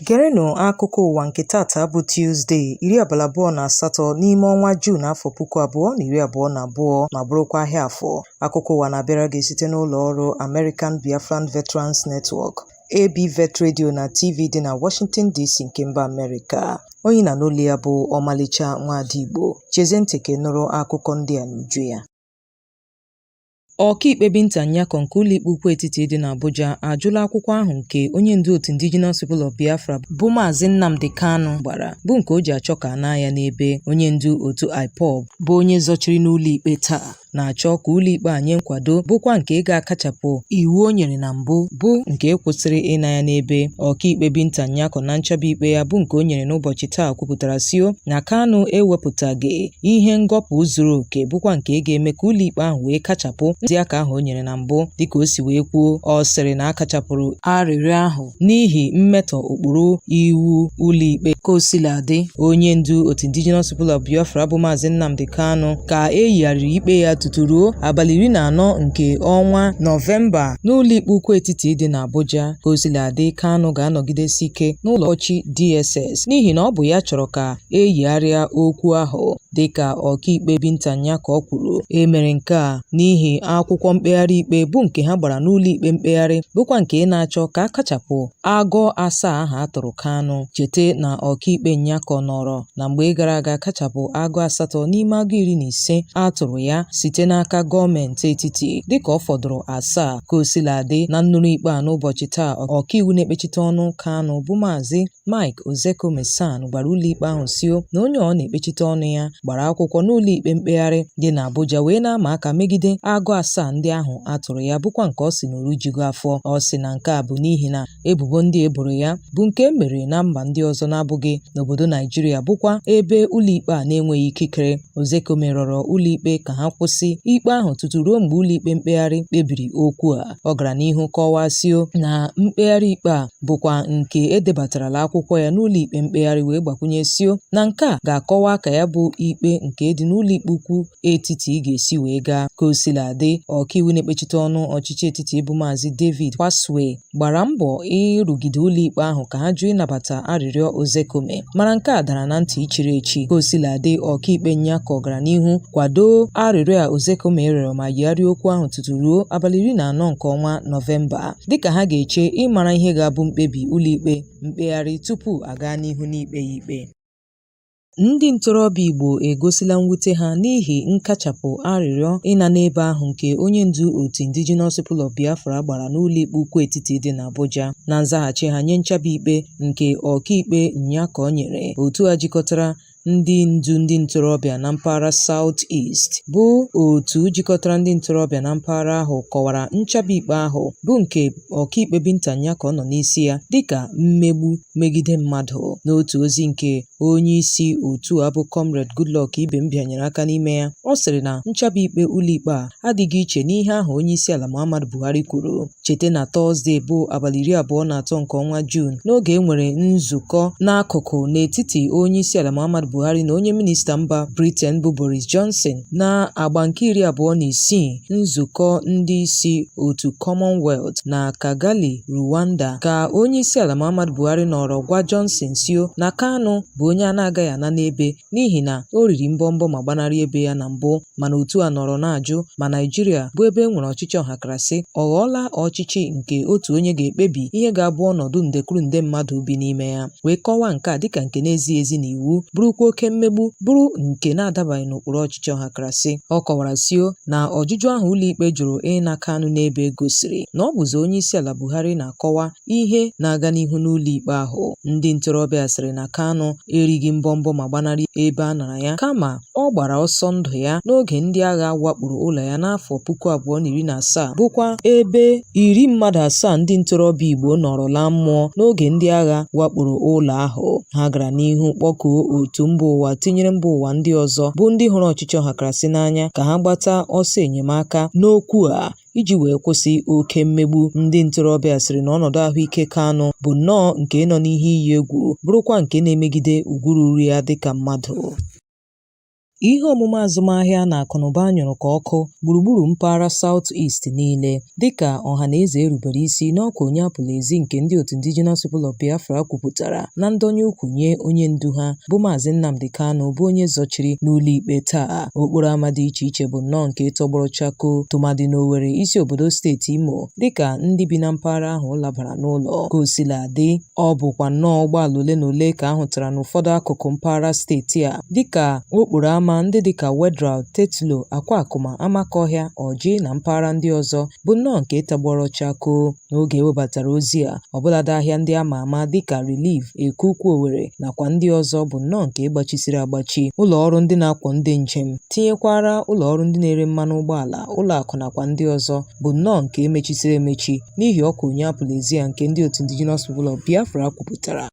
Gerenụ akụkọ ụwa nke tata bụ Tuzdee, 28 n'ime ọnwa Juun afọ 2022 ma bụrụkwa ahịa Afọ. Akụkọ ụwa na-abịara gị site n'ụlọ ọrụ American Biafran Veterans Network, ABVET Radio na TV dị na Washington DC nke mba Amerịka. Onye na n'olu ya bụ Ọmalịcha Nwaada Igbo. Chezie ntị ka ị nụrụ akụkọ ndị a n'uju ya. Ọkaikpe Binta Nyako nke Ụlọikpe Ukwu Etiti dị n'Abuja ajụla akwụkwọ ahụ nke onye ndu otu Indigenous People of Biafra bụ Maazị Nnamdi Kanu gbara, bụ nke o ji achọ ka a naa ya n'ebe. Onye ndu otu IPOB bụ onye zọchiri n'ụlọikpe taa na-achọ ka ụlọikpe a nye nkwado, bụkwa nke ga-akachapụ iwu o nyere na mbụ, bụ nke kwụsịrị ịna ya n'ebe. Ọkaikpe Binta Nyako na nchabi ikpe ya bụ nke o nyere n'ụbọchị taa kwupụtara sio na Kanu ewepụtaghị ihe ngọpụ zuru oke, bụkwa nke ga-eme ka ụlọikpe ahụ wee kachapụ ntụziaka ahụ o nyere na mbụ. Dịka o si wee kwuo, ọ sịrị na a kachapụrụ arịrịọ ahụ n'ihi mmetọ ụkpụrụ iwu ụlọikpe. Ka o sila dị, onye ndu otu Indigenous People of Biafra bụ Maazị Nnamdi Kanu ka e yigharịrị ikpe ya tutu ruo abalị 14 nke ọnwa Nọvemba n'ụlọikpe ukwu etiti dị n'Abuja. Ka o sila dị, Kanu ga-anọgidesi ike n'ụlọ mkpọchi DSS n'ihi na ọ bụ ya chọrọ ka e yigharịa okwu ahụ. Dịka ọkaikpe Binta Nyako kwuru, e mere nke a n'ihi akwụkwọ mkpegharị ikpe bụ nke ha gbara n'ụlọikpe mkpegharị, bụkwa nke na-achọ ka a kachapụ agọ asaa ahụ a tụrụ Kanu. Cheta na ọkaikpe Nyako nọrọ na mgbe gara aga kachapụ agọ asatọ n'ime agọ 15 a tụrụ ya site n'aka gọọmenti etiti, dịka ọ fọdụrụ asaa. Ka o sila dị, na nnụrụ ikpe a n'ụbọchị taa, ọkaiwu na-ekpechite ọnụ Kanu bụ Maazị Mike Ozekhome SAN gwara ụlọikpe ahụ sio na onye ọ na-ekpechite ọnụ ya gbara akwụkwọ n'ụlọikpe mkpegharị dị n'Abuja wee na-ama aka megide agụ asaa ndị ahụ a tụrụ ya, bụkwa nke ọ sị na o rijugo afọ. Ọ sị na nke a bụ n'ihi na ebubo ndị e boro ya bụ nke e mere na mba ndị ọzọ na-abụghị n'obodo Naijiria, bụkwa ebe ụlọikpe a na-enweghị ikikere. Ozekhome rịọrọ ụlọikpe ka ha kwụsị ikpe ahụ tutu ruo mgbe ụlọikpe mkpegharị kpebiri okwu a. Ọ gara n'ihu kọwaa sio na mkpegharị ikpe a bụkwa nke e debatarala akwụkwọ ya n'ụlọikpe mkpegharị, wee gbakwunye sio na nke a ga-akọwa ka ya bụ ikpe nke dị n'ụlọikpe ukwu etiti ga-esi wee gaa. Ka o sila dị, ọkaiwu na-ekpechite ọnụ ọchịchị etiti bụ Maazị David Kwaswe gbara mbọ ịrụgide ụlọikpe ahụ ka ha jụ ịnabata arịrịọ Ozekhome, mana nke a dara na ntị chiri echi. Ka o sila dị, ọkaikpe Nyako gara n'ihu kwado arịrịọ a Ozekhome rịọrọ ma yigharịa okwu ahụ tutu ruo abalị 14 nke ọnwa Nọvemba, dịka ha ga-eche ịmara ihe ga-abụ mkpebi ụlọikpe mkpegharị tupu a gaa n'ihu n'ikpe ya ikpe. Ndị ntorobịa Igbo egosila mwute ha n'ihi nkachapụ arịrịọ ịna n'ebe ahụ nke onye ndu otu Indigenous People of Biafra gbara n'ụlọikpe ukwu etiti dị n'Abuja. Na nzaghachi ha nye nchabi ikpe nke ọkaikpe Nyako nyere, otu a jikọtara ndị ndu ndị ntorobịa na mpaghara South East, bụ otu jikọtara ndị ntorobịa na mpaghara ahụ, kọwara nchabi ikpe ahụ bụ nke ọkaikpe Binta Nyako nọ n'isi ya dịka mmegbu megide mmadụ. N'otu ozi nke onye isi otu a bụ Comrade Goodluck Ibem bịanyere aka n'ime ya, ọ sịrị na nchabi ikpe ụlọikpe a adịghị iche n'ihe ahụ onye isi ala Muhammadu Buhari kwuru. Cheta na Tọzdee bụ abalị 23 nke ọnwa Juun, n'oge e nwere nzukọ n'akụkụ n'etiti onye isi ala Muhammadu Buhari na onye minista mba Britain bụ Boris Johnson na agba nke 26 nzukọ ndị isi otu Commonwealth na Kigali, Rwanda, ka onye isi ala Muhammadu Buhari nọrọ gwa Johnson sio na Kanu bụ onye a na-agaghị ana n'ebe n'ihi na o riri mbọmbọ ma gbanarị ebe ya na mbụ. Mana otu a nọrọ na-ajụ ma Naịjirịa, bụ ebe e nwere ọchịchị ọhakarasị, ọ ghọọla ọchịchị nke otu onye ga-ekpebi ihe ga-abụ ọnọdụ nde kwuru nde mmadụ bi n'ime ya, wee kọwaa nke a dịka nke na-ezighị ezi n'iwu, bụrụkwa oke mmegbu, bụrụ nke na-adabaghị n'ụkpụrụ ọchịchị ọhakarasị. Ọ kọwara sio na ọjụjụ ahụ ụlọikpe jụrụ ịna Kanu n'ebe gosiri na ọ bụzi onyeisiala Buhari na-akọwa ihe na-aga n'ihu n'ụlọikpe ahụ. Ndị ntorobịa sịrị na Kanu erighị mbọmbọ ma gbanarị ebe a nara ya, kama ọ gbara ọsọ ndụ ya n'oge ndị agha wakporo ụlọ ya n'afọ 2017, bụkwa ebe iri mmadụ asaa ndị ntorobịa Igbo nọrọ laa mmụọ n'oge ndị agha wakporo ụlọ ahụ. Ha gara n'ihu kpọkuo otu mba ụwa tinyere mba ụwa ndị ọzọ bụ ndị hụrụ ọchịchị ọhakarasị n'anya ka ha gbata ọsọ enyemaka n'okwu a iji wee kwụsị oke mmegbu. Ndị ntorobịa sịrị na ọnọdụ ahụike Kanu bụ nnọọ nke nọ n'ihe iyi egwu, bụrụkwa nke na-emegide ugwu ruru ya dịka mmadụ. Ihe omume azụmahịa na akụnụba nyụrụ ka ọkụ gburugburu mpaghara South East niile, dịka ọhanaeze rubere isi n'ọkwa onye apụla ezi nke ndị otu Indigenous People of Biafra kwupụtara na ndọnye ukwu nye onye ndu ha bụ Maazị Nnamdi Kanu, bụ onye zọchiri n'ụlọikpe taa. Okporo ama dị iche iche bụ nnọọ nke tọgbọrọ chakoo, tụmadị n'Owerri, isi obodo steeti Imo, dịka ndị bi na mpaghara ahụ labara n'ụlọ. Ka o sila dị, ọ bụkwa nnọọ ụgbọala ole na ole ka a hụtara n'ụfọdụ akụkụ mpaghara steeti a, dịka okporo ama ndị dịka Wetheral, Tetlow, Akwakụma, Amakọhịa, Ọjị na mpaghara ndị ọzọ bụ nnọọ nke tọgbọrọ chakoo. N'oge e webatara ozi a, ọbụladị ahịa ndị a ma ama dịka Relief, Eke Ukwu Owerri nakwa ndị ọzọ bụ nnọọ nke gbachisiri agbachi. Ụlọọrụ ndị na-akwọ ndị njem, tinyekwara ụlọọrụ ndị na-ere mmanụ ụgbọala, ụlọakụ nakwa ndị ọzọ bụ nnọọ nke e mechisiri emechi n'ihi ọkwa onye apụla ezi a nke ndị otu Indigenous People of Biafra kwupụtara.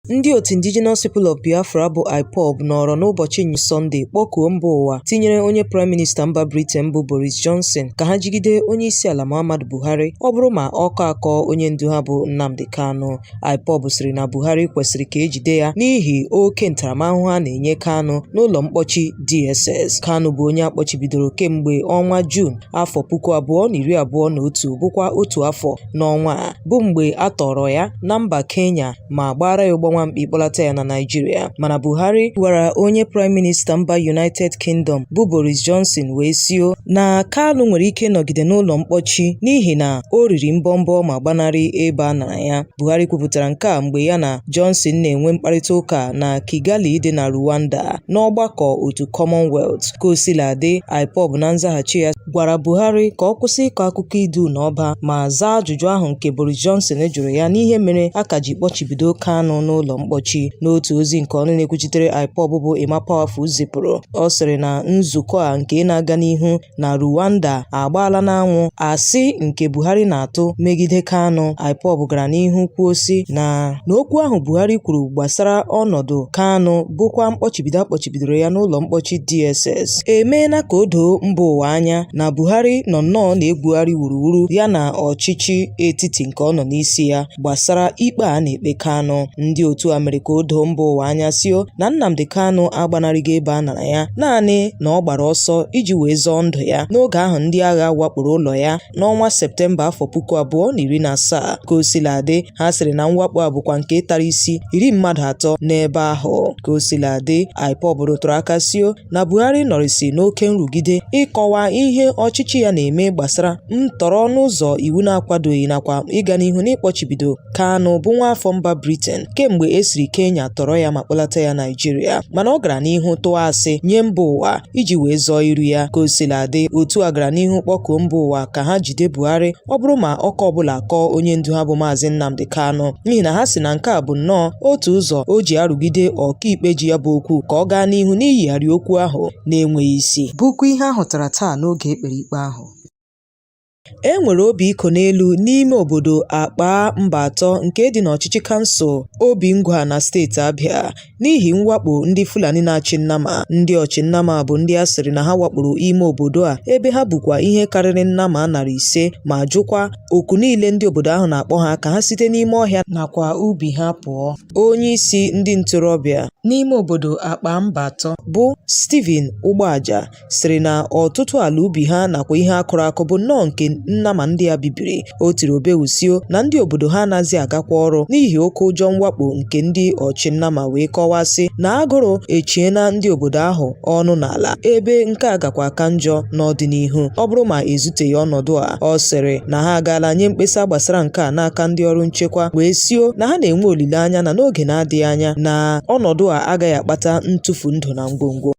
Ndị otu Indigenous People of Biafra bụ IPOB nọrọ n'ụbọchị Sọnde kpọkuo mba ụwa tinyere onye Praịm Minista mba Britain bụ Boris Johnson ka ha jigide Onyeisiala Muhammadu Buhari ọ bụrụ ma ọkọ akọọ onye ndu ha bụ Nnamdi Kanu. IPOB sịrị na Buhari kwesịrị ka e jide ya n'ihi oke ntaramahụhụ a na-enye Kanu n'ụlọ mkpọchi DSS. Kanu bụ onye a kpọchibidoro kemgbe ọnwa Juun afọ 2021, bụkwa otu afọ n'ọnwa a, bụ mgbe a tọọrọ ya na mba Kenya ma gbaara ya ụgbọ nwamkpi kpọlata ya na Naịjirịa. Mana Buhari gwara onye Praịm Minista mba United Kingdom bụ Boris Johnson wee sio na Kanu nwere ike ịnọgide n'ụlọ mkpọchi n'ihi na o riri mbọmbọ ma gbanarị egbe a nara ya. Buhari kwupụtara nke a mgbe ya na Johnson na-enwe mkparịta ụka na Kigali dị na Rwanda n'ọgbakọ otu Commonwealth. Ka o sila dị, IPOB na nzaghachi ya gwara Buhari ka ọ kwụsị ịkọ akụkọ idu n'ọba ma zaa ajụjụ ahụ nke Boris Johnson jụrụ ya n'ihe mere a ka ji kpọchibido Kanu n'ụlọ mkpọchi. N'otu ozi nke ọnụ na-ekwuchitere IPOB bụ Emma Powerful zipụrụ, ọ sịrị na nzukọ a nke na-aga n'ihu na Rwanda agbaala n'anwụ asị nke Buhari na-atụ megide Kanu. IPOB gara n'ihu kwuo sị na okwu ahụ Buhari kwuru gbasara ọnọdụ Kanu bụkwa mkpọchibido a kpọchibidoro ya n'ụlọ mkpọchi DSS emeela ka o doo mba ụwa anya na Buhari nọ nnọọ na-egwugharị wuruwuru ya na ọchịchị etiti nke ọ nọ n'isi ya gbasara ikpe a na-ekpe Kanu. Ndị otu a mere ka o doo mba ụwa anya sio na Nnamdi Kanu agbanarịghị egbe a nara ya, naanị na ọ gbara ọsọ iji wee zọọ ndụ ya n'oge ahụ ndị agha wakporo ụlọ ya n'ọnwa Septemba afọ 2017. Ka o sila dị, ha sịrị na mwakpo a bụkwa nke tara isi iri mmadụ atọ n'ebe ahụ. Ka o sila dị, IPOB rụtụrụ aka sio na Buhari nọrịsị n'oke nrụgide ịkọwa ihe ọchịchị ya na-eme gbasara ntọrọ n'ụzọ iwu na-akwadoghị nakwa ịga n'ihu n'ịkpọchibido Kanu bụ nwaafọ mba Britain kemgbe e siri Kenya tọrọ ya ma kpọlata ya Naịjirịa, mana ọ gara n'ihu tụọ asị nye mba ụwa iji wee zọọ iru ya. Ka o sila dị, otu a gara n'ihu kpọkuo mba ụwa ka ha jide Buhari ọ bụrụ ma ọkọ ọbụla kọọ onye ndu ha bụ Maazị Nnamdi Kanu, n'ihi na ha sị na nke a bụ nnọọ otu ụzọ o ji arụgide ọkaikpe ji ya bụ okwu ka ọ gaa n'ihu n'iyigharị okwu ahụ na-enweghị isi. Bụkwa ihe a hụtara taa n'oge e kpere ikpe ahụ. E nwere obi iko n'elu n'ime obodo Akpa Mba Atọ nke dị n'ọchịchị kansụl Obingwa na steeti Abịa n'ihi mwakpo ndị Fulani na-achị nnama. Ndị ọchịnnama bụ ndị a sịrị na ha wakporo ime obodo a ebe ha bukwa ihe karịrị nnama 500 ma jụkwa oku niile ndị obodo ahụ na-akpọ ha ka ha site n'ime ọhịa nakwa ubi ha pụọ. Onye isi ndị ntorobịa n'ime obodo Akpa Mba Atọ bụ Stephen Ugboaja sịrị na ọtụtụ ala ubi ha nakwa ihe a kụrụ akụ bụ nnọọ nke nnama ndị a bibiri. O tiri obewusio na ndị obodo ha anaghịzi agakwa ọrụ n'ihi oke ụjọ mwakpo nke ndị ọchịnnama wee kọwaa sị na agụrụ echiena ndị obodo ahụ ọnụ n'ala ebe nke a gakwa aka njọ n'ọdịnihu ọ bụrụ ma ezuteghị ọnọdụ a. Ọ sịrị na ha agaala nye mkpesa gbasara nke a n'aka ndị ọrụ nchekwa wee sio na ha na-enwe olileanya na n'oge na-adịghị anya na ọnọdụ a agaghị akpata ntụfu ndụ na ngwongwo.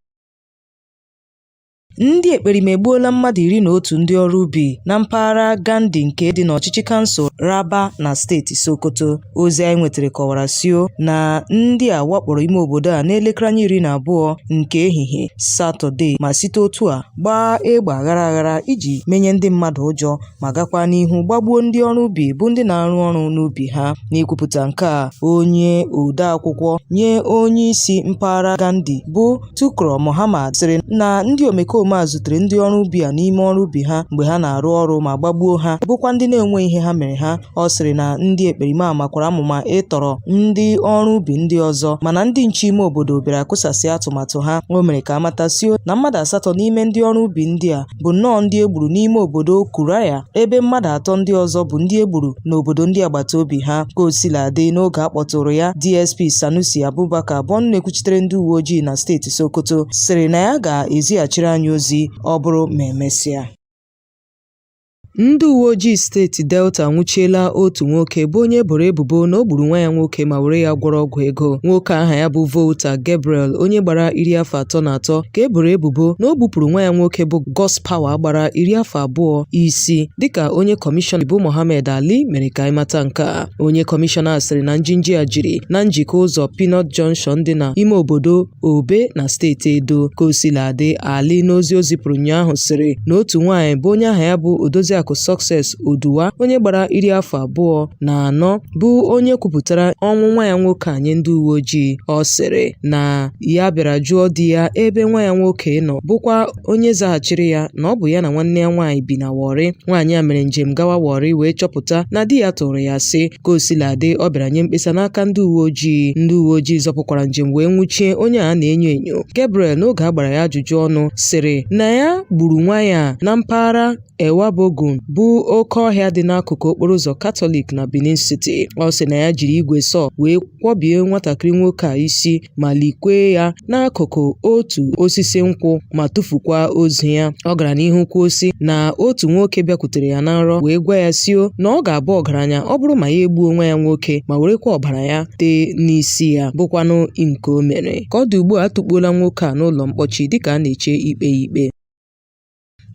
Ndị ekperima egbuola mmadụ 11 ndị ọrụ ubi na mpaghara Gandi nke dị n'ọchịchị kansụl Raba na steeti Sokoto. Ozi anyị nwetara kọwara sio na ndị a wakporo ime obodo a n'elekere anya 12 nke ehihie Satọde ma site otu a gbaa egbe aghara aghara iji menye ndị mmadụ ụjọ ma gakwa n'ihu gbagbuo ndị ọrụ ubi bụ ndị na-arụ ọrụ n'ubi ha. N'ikwupụta nke a, onye odeakwụkwọ nye onye isi mpaghara Gandi bụ Tukur Muhammad sịrị na ndị omekome omekome a zutere ndị ọrụ ubi a n'ime ọrụ ubi ha mgbe ha na-arụ ọrụ ma gbagbuo ha, bụkwa ndị na-enweghị ihe ha mere ha. Ọ sịrị na ndị ekperima a makwara amụma ịtọrọ ndị ọrụ ubi ndị ọzọ, mana ndị nche ime obodo bịara kụsasịa atụmatụ ha. O mere ka a matasio na mmadụ asatọ n'ime ndị ọrụ ubi ndị a bụ nnọọ ndị e gburu n'ime obodo Kuraya, ebe mmadụ atọ ndị ọzọ bụ ndị e gburu n'obodo ndị agbata obi ha. Ka o sila dị, n'oge a kpọtụrụ ya, DSP Sanusi Abubakar bụ ọnụ na-ekwuchitere ndị uwe ojii na steeti Sokoto sịrị na ya ga-ezighachiri anyị ozi ọ bụrụ ma emesịa. Ndị uwe ojii steeti Delta anwụchiela otu nwoke bụ onye e boro ebubo na o gburu nwa ya nwoke ma were ya gwọrọ ọgwụ ego. Nwoke aha ya bụ Volta Gabriel, onye gbara 33, ka e boro ebubo na o gbupụrụ nwa ya nwoke bụ Godspower gbara 20 isi, dịka onye kọmishọna bụ Mohammed Ali mere ka anyị mata nke a. Onye kọmishọna a sịrị na njinji a jiri na njikọ ụzọ Peanut Junction dị na ime obodo Obe na steeti Edo. Ka o sila dị, Ali n'ozi o zipụrụ ụnyaahụ sịrị na otu nwaanyị bụ onye aha ya bụ Odoziakụ Success Oduwa, onye gbara 24, bụ onye kwupụtara ọnwụ nwa ya nwoke a nye ndị uwe ojii. Ọ sịrị na ya bịara jụọ di ya ebe nwa ya nwoke nọ, bụkwa onye zaghachiri ya na ọ bụ ya na nwanne ya nwaanyị bi na Warri. Nwaanyị a mere njem gawa Warri wee chọpụta na di ya tụrụ ya asị. Ka o sila dị, ọ bịara nye mkpesa n'aka ndị uwe ojii. Ndị uwe ojii zọpụkwara njem wee nwụchie onye a na-enyo enyo. Gabriel, n'oge a gbara ya ajụjụ ọnụ, sịrị na ya gburu nwa ya na mpaghara Ewabogun bụ oke ọhịa dị n'akụkụ okporo ụzọ Katọlik na Benin City. Ọ sị na ya jiri igwe sọọ wee kwọbie nwatakịrị nwoke a isi ma likwee ya n'akụkụ otu osisi nkwụ ma tụfukwa ozu ya. Ọ gara n'ihu kwuo sị na otu nwoke bịakwutere ya na nrọ wee gwa ya sio na ọ ga-abụ ọgaranya ọ bụrụ ma ya egbuo nwa ya nwoke ma werekwa ọbara ya tee n'isi ya, bụkwanụ nke o mere. Ka ọ dị ugbu a, a tụkpuola nwoke a n'ụlọ mkpọchi dịka a na-eche ikpe ya ikpe.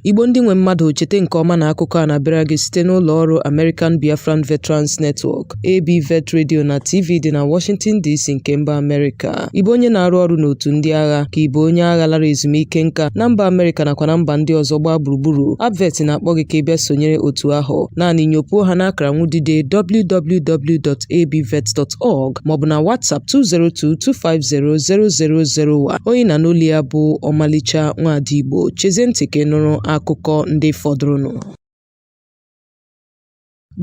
Igbo ndị nwe mmadụ, cheta nke ọma na akụkọ a na-abịara gị site n'ụlọ ọrụ American Biafran Veterans Network, ABVET Radio na TV dị na Washington DC nke mba Amerịka. Ị bụ onye na-arụ ọrụ n'otu ndị agha, ka ị bụ onye agha lara ezumike nka na mba Amerịka nakwa na mba ndị ọzọ gbaa gburugburu, ABVET na-akpọ gị ka ị bịa sonyere otu ahụ. Naanị nyopuo ha n'akara nwudide www.abvet.org maọbụ na WhatsApp 202-250-0001. Onye na n'olu ya bụ Ọmalịcha Nwaada Igbo. Chezie ntị ka ị nụrụ akụkọ ndị fọdụrụnụ.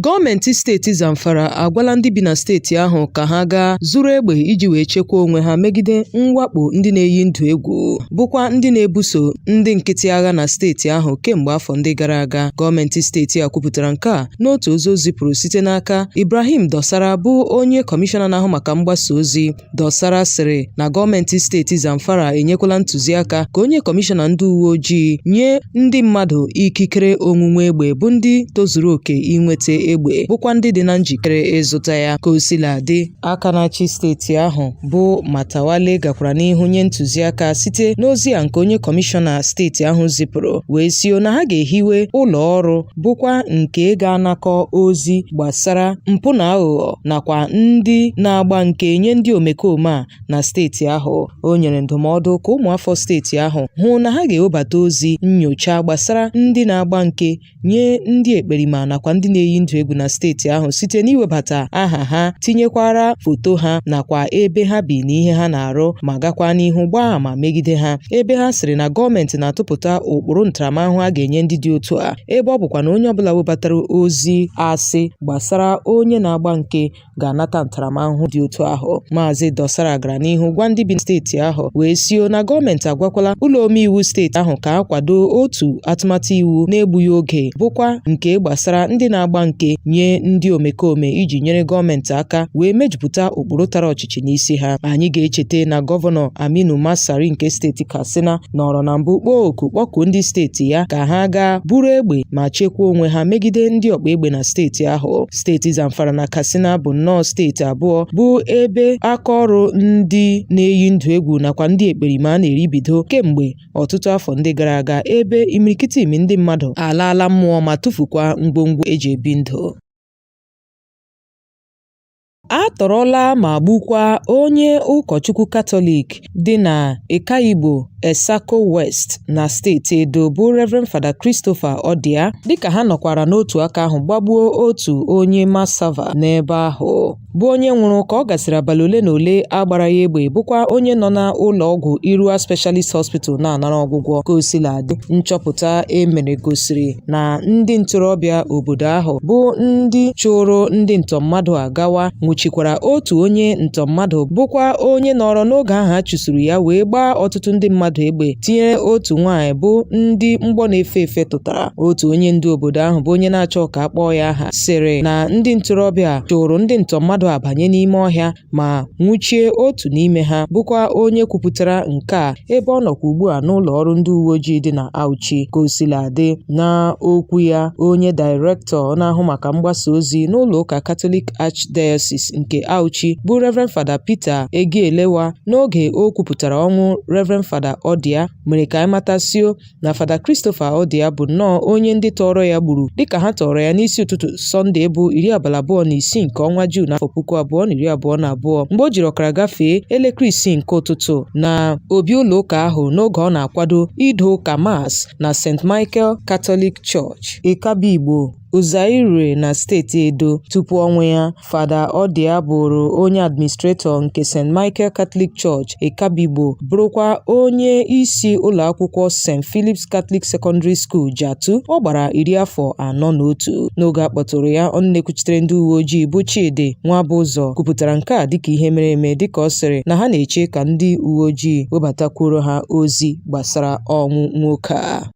Gọọmenti steeti Zamfara agwala ndị bi na steeti ahụ ka ha gaa zụrụ egbe iji wee chekwaa onwe ha megide mwakpo ndị na-eyi ndụ egwu, bụkwa ndị na-ebuso ndị nkịtị agha na steeti ahụ kemgbe afọ ndị gara aga. Gọọmenti steeti a kwupụtara nke a n'otu ozi o zipụrụ site n'aka Ibrahim Dosara, bụ onye kọmishọna na-ahụ maka mgbasa ozi. Dosara sịrị na gọọmenti steeti Zamfara enyekwala ntụziaka ka onye kọmishọna ndị uwe ojii nye ndị mmadụ ikikere onwunwe egbe bụ ndị tozuru oke inweta egbe, bụkwa ndị dị na njikere ịzụta ya. Ka o sila dị, aka na-achị steeti ahụ bụ Matawalle gakwara n'ihu nye ntụziaka site n'ozi a nke onye kọmishọna steeti ahụ zipụrụ wee sio na ha ga-ehiwe ụlọ ọrụ bụkwa nke ga-anakọ ozi gbasara mpụ na aghụghọ nakwa ndị na-agba nke nye ndị omekome a na steeti ahụ. O nyere ndụmọdụ ka ụmụafọ steeti ahụ hụ na ha ga-ewebata ozi nnyocha gbasara ndị na-agba nke nye ndị ekperima nakwa ndị na-eyi ndụ egwu na steeti ahụ site n'iwebata aha ha tinyekwara foto ha nakwa ebe ha bi na ihe ha na-arụ, ma gakwa n'ihu gbaa ama megide ha, ebe ha sịrị na gọọmenti na-atụpụta ụkpụrụ ntaramahụhụ a ga-enye ndị dị otu a, ebe ọ bụkwa na onye ọbụla webatara ozi asị gbasara onye na-agba nke ga-anata ntaramahụhụ dị otu ahụ. Maazị Dosara gara n'ihu gwa ndị bi na steeti ahụ wee sio na gọọmenti agwakwala ụlọ omeiwu steeti ahụ ka a kwado otu atụmatụ iwu na-egbughị oge, bụkwa nke gbasara ndị na-agba nke nye ndị omekome iji nyere gọọmenti aka wee mejupụta ụkpụrụ tara ọchịchị n'isi ha. Anyị ga-echeta na Gọvanọ Aminu Masari nke steeti Katsina nọrọ na mbụ kpọọ oku kpọkuo ndị steeti ya ka ha gaa buru egbe ma chekwaa onwe ha megide ndị ọkpa egbe na steeti ahụ. Steeti Zamfara na Katsina bụ nnọọ steeti abụọ bụ ebe aka ọrụ ndị na-eyi ndụ egwu nakwa ndị ekperima na-eribido kemgbe ọtụtụ afọ ndị gara aga, ebe imirikiti imi ndị mmadụ alaala mmụọ ma tụfukwa ngwongwo eji ebi ndụ. A tọrọla ma gbukwaa onye ụkọchukwu Katọlik dị na Ekaigbo, Etsako West na steeti Edo bụ Reverend Fada Christopher Odia, dịka ha nọkwara n'otu aka ahụ gbagbuo otu onye Masava n'ebe ahụ. bụ onye nwụrụ ka ọ gasịrị abalị ole na ole a gbara ya egbe, bụkwa onye nọ na ụlọ ọgwụ Irrua Specialist Hospital na-anara ọgwụgwọ. Ka o sila dị, nchọpụta e mere gosiri na ndị ntorobịa obodo ahụ bụ ndị chụrụ ndị ntọmmadụ a gawa nwụchikwara otu onye ntọmmadụ bụkwa onye nọrọ n'oge ahụ a chụsuru ya wee gbaa ọtụtụ ndị mmadụ egbe, tinyere otu nwaanyị bụ ndị mgbọ na-efe efe tụtara. Otu onye ndu obodo ahụ bụ onye na-achọ ka a kpọọ ya aha sịrị na ndị ntorobịa chụrụ ndị ntọmmadụ a banye n'ime ọhịa ma nwụchie otu n'ime ha, bụkwa onye kwupụtara nke a ebe ọ nọkwa ugbu a n'ụlọ ọrụ ndị uwe ojii dị na Auchi. Ka o sila dị, n'okwu ya, onye dairektọ na-ahụ maka mgbasa ozi n'ụlọ ụka Katọlik Archdiocese nke Auchi bụ Reverend Fada Peter Egielewa, n'oge o kwupụtara ọnwụ Reverend Fada Odia, mere ka anyị matasio na Fada Christopher Odia bụ nnọọ onye ndị tọọrọ ya gburu dịka ha tọọrọ ya n'isi ụtụtụ Sọnde bụ 26 nke ọnwa Juun afọ 2022 mgbe o jiri ọkara gafee elekere 6 nke ụtụtụ na obi ụlọ ụka ahụ n'oge ọ na-akwado ido ụka Mass na St. Michael Catholic Church, Ikabi-Igbo, Uzairue na steeti Edo. Tupu ọnwụ ya, Fada Odia bụrụ onye administretọ nke St. Michael Catholic Church, Ikabi-Igbo, bụrụkwa onye isi ụlọ akwụkwọ St. Philip's Catholic Secondary School, Jattu. Ọ gbara 41. N'oge a kpọtụrụ ya, ọnụ na-ekwuchitere ndị uwe ojii bụ Chidi Nwabụzọ kwupụtara nke a dịka ihe mere eme, dịka ọ sịrị na ha na-eche ka ndị uwe ojii webatakwuoro ha ozi gbasara ọnwụ nwoke a.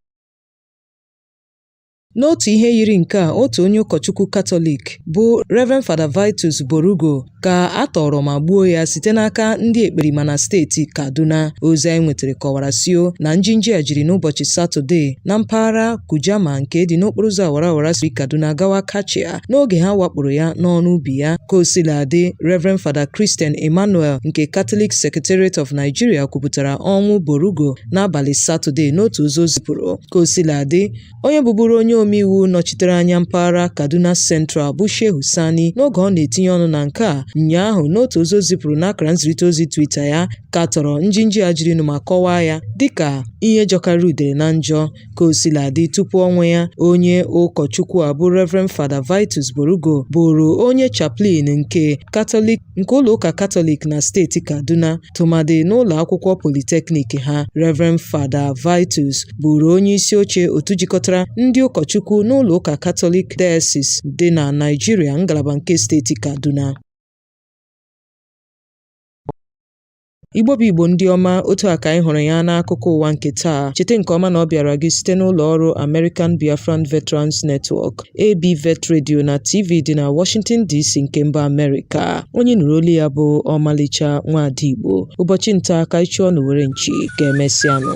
N'otu ihe yiri nke a, otu onye ụkọchukwu Katọlik bụ Reverend Fada Vitus Borugo ka a tọọrọ ma gbuo ya site n'aka ndị ekperima na steeti Kaduna. Ozi anyị nwetara kọwara sio na njinji a jiri n'ụbọchị Satọde na mpaghara Kujama nke dị n'okporoụzọ awara awara si Kaduna gawa Kachia n'oge ha wakporo ya n'ọrụ ubi ya. Ka o sila dị, Reverend Fada Christian Emmanuel nke Catholic Secretariat of Nigeria kwupụtara ọnwụ Borugo n'abalị Satọde n'otu ozi o zipụrụ. Ka o sila dị, onye bụburu onye omeiwu nọchitere anya mpaghara Kaduna Central bụ Shehu Sani, n'oge ọ na-etinye ọnụ na nke a ụnyaahụ n'otu ozi o zipụrụ n'akara nzirịta ozi Twitter ya, katọrọ njinji a jirinụ ma kọwaa ya dịka ihe jọkarịrị udele na njọ. Ka o sila dị, tupu ọnwụ ya, onye ụkọchukwu a bụ Reverend Fada Vitus Borugo bụrụ onye chaplain nke Katọlik nke ụlọ ụka Katọlik na steeti Kaduna, tụmadị n'ụlọ akwụkwọ Polytechnic ha. Reverend Fada Vitus bụrụ onye isi oche otu jikọtara ndị ụkọchukwu n'ụlọ ụka Katọlik Diocese dị na Naịjirịa, ngalaba nke steeti Kaduna. Igbo bụ Igbo ndị ọma, otu a ka anyị hụrụ ya n'akụkọ ụwa nke taa. Cheta nke ọma na ọ bịara gị site n'ụlọ ọrụ American Biafran Veterans Network, ABVET Radio na TV dị na Washington DC nke mba Amerịka. Onye nụrụ olu ya bụ Ọmalịcha Nwaada Igbo. Ụbọchị nta ka anyị chụọ n'owere nchi, ka emesịanụ.